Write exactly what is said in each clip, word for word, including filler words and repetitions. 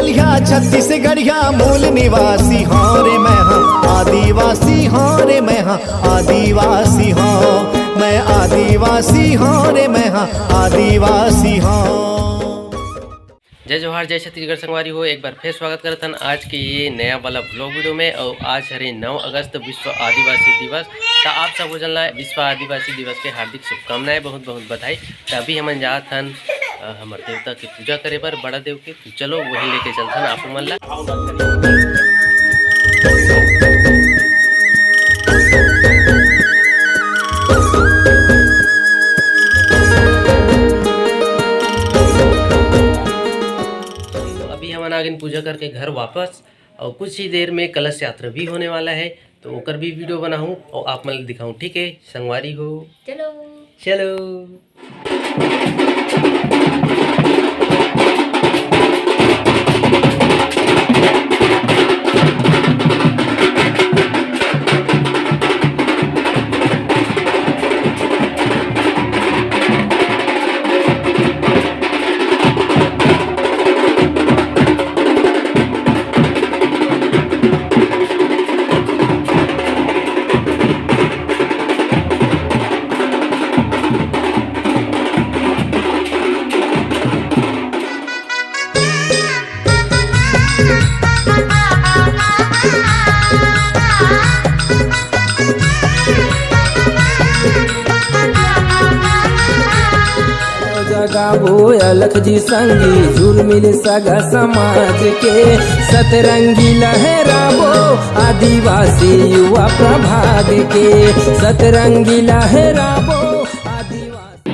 या छत्तीसगढ़िया मूल निवासी हौं रे मैं हाँ, आदिवासी हौं रे मैं हाँ, आदिवासी हौं। मैं आदिवासी हौं रे मैं हाँ, आदिवासी हौं। जय जोहार, जय छत्तीसगढ़ संगवारी हो, एक बार फिर स्वागत करत हन आज के ये नया वाला vlog video में। और आज हरे नौ अगस्त, विश्व आदिवासी दिवस। त आप सबो झन ला विश्व आदिवासी दिवस के हार्दिक शुभकामनाएं, बहुत बहुत बधाई। त अभी हमन जात हन, अ, हमर देवता के पूजा करे बर, बड़ा देव के। तो चलो, वहीं लेके चलथन आप मन ला। तो अभी हमन आ गेन पूजा करके घर वापस, और कुछ ही देर में कलश यात्रा भी होने वाला है, तो ओकर भी video बनाहूँ और आप मन ला दिखाऊँ, ठीक है संगवारी हो? चलो। चलो। जगाबो अलख जी संगी, जुल मिल सगा समाज के, सतरंगी लहराबो आदिवासी युवा प्रभाग के, सतरंगी लहराबो आदिवासी।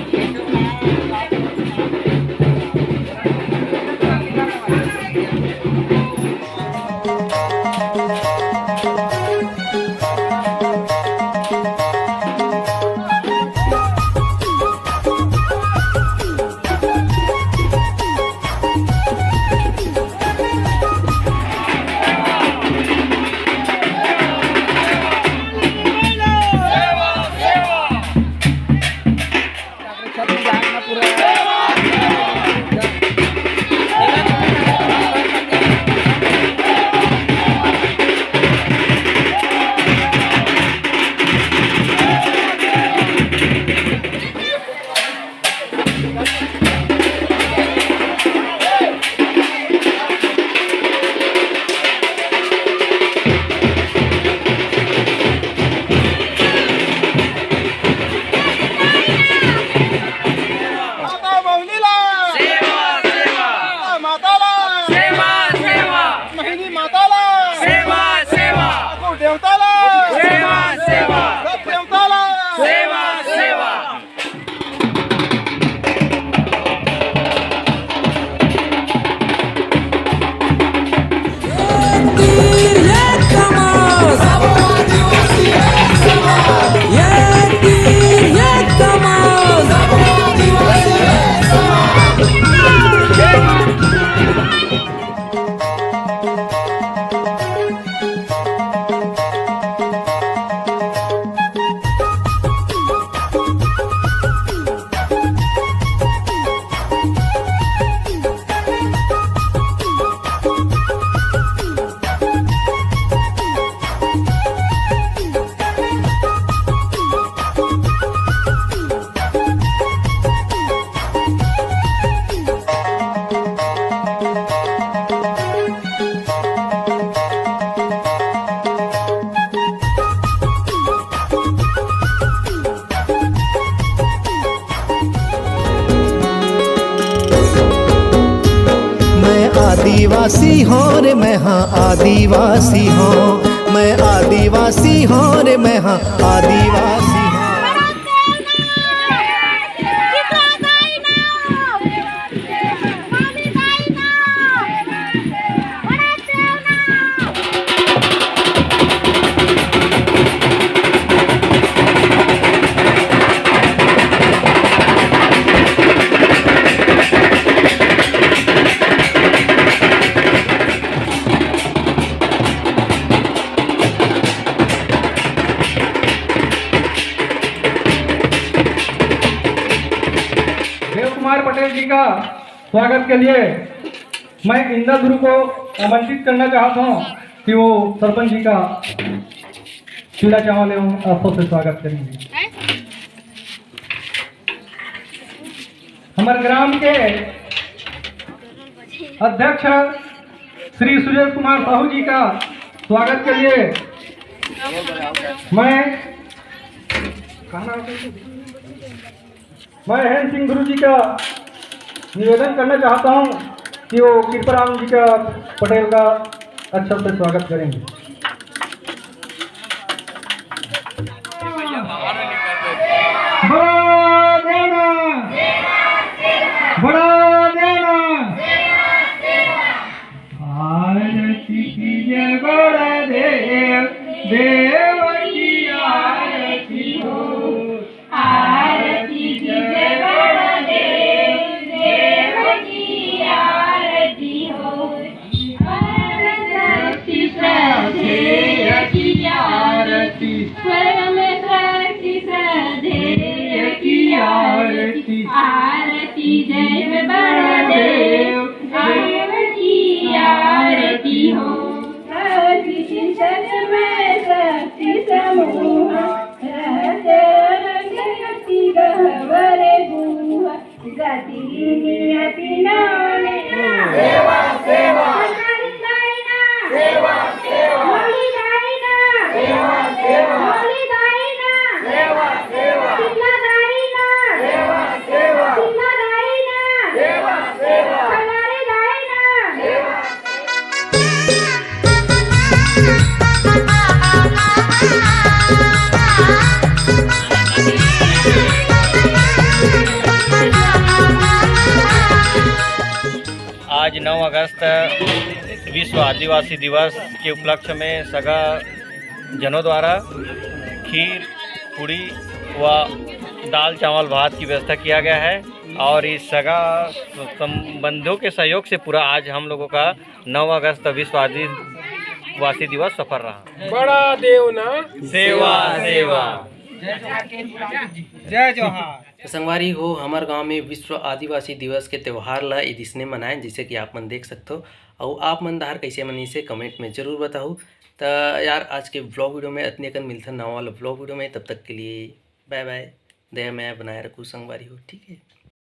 माता मौनी ला। सेवा, सेवा। माता ला। सेवा, सेवा। मोहिनी माता ला। सेवा, सेवा। ठाकुर देवता ला। सेवा, सेवा। सब देवता ला। सेवा, सेवा। मैं आदिवासी हौं रे, मैं हाँ आदिवासी हौं, मैं आदिवासी हौं रे, मैं हाँ आदिवासी हौं। देव कुमार पटेल जी का स्वागत के लिए मैं इंदा गुरु को आमंत्रित करना चाहता हूँ कि वो सरपंच जी का चूल्हा चावल एवं अरसों से स्वागत करेंगे। हमारे ग्राम के अध्यक्ष श्री सुरेश कुमार साहू जी का स्वागत के लिए मैं, मैं हेम सिंह गुरु जी का निवेदन करना चाहता हूँ कि वो कृपाराम जी का पटेल का अच्छा से स्वागत करेंगे। बड़ा देना, बड़ा देना। आरती कीजे बड़ा देव, देव की आरती हो। आरती कीजे बड़ा देव, देव की आरती हो। परम शक्ति श्रद्धेय की आरती। परम शक्ति श्रद्धेय की आरती। आरती जय बड़ा देव, देव की आरती हो। आरती चिंतन में शक्ति समूह, रहते रंग गति गहवर गुहा। गति नियति नामे। सेवा, सेवा। सरकारी दाई ना। सेवा, सेवा। मौली दाई ना। सेवा, सेवा। मौली दाई ना। सेवा, सेवा। सिंगला दाई ना। सेवा, सेवा। सिंगला दाई ना। सेवा, सेवा। सरकारी दाई ना। सेवा। आज नौ अगस्त विश्व आदिवासी दिवस के उपलक्ष्य में सगा जनों द्वारा खीर, पूड़ी व दाल, चावल, भात की व्यवस्था किया गया है और इस सगा संबंधियों के सहयोग से पूरा आज हम लोगों का नौ अगस्त विश्व आदिवासी दिवस सफल रहा। बड़ा देव ना। सेवा, सेवा। जय जोहार। तो संगवारी हो, हमर गांव में विश्व आदिवासी दिवस के त्यौहार ला ए दिसने मनाए, जैसे कि आप मन देख सकथो। अउ आप मन डहार कैसे मनीसे, कमेंट में जरूर बताहू। त यार, आज के ब्लॉग वीडियो में अतने कन, मिलथन नवा वाला ब्लॉग वीडियो में। तब तक के लिए बाय बाय। दया मया बनाए रखू संगवारी हो, ठीक है।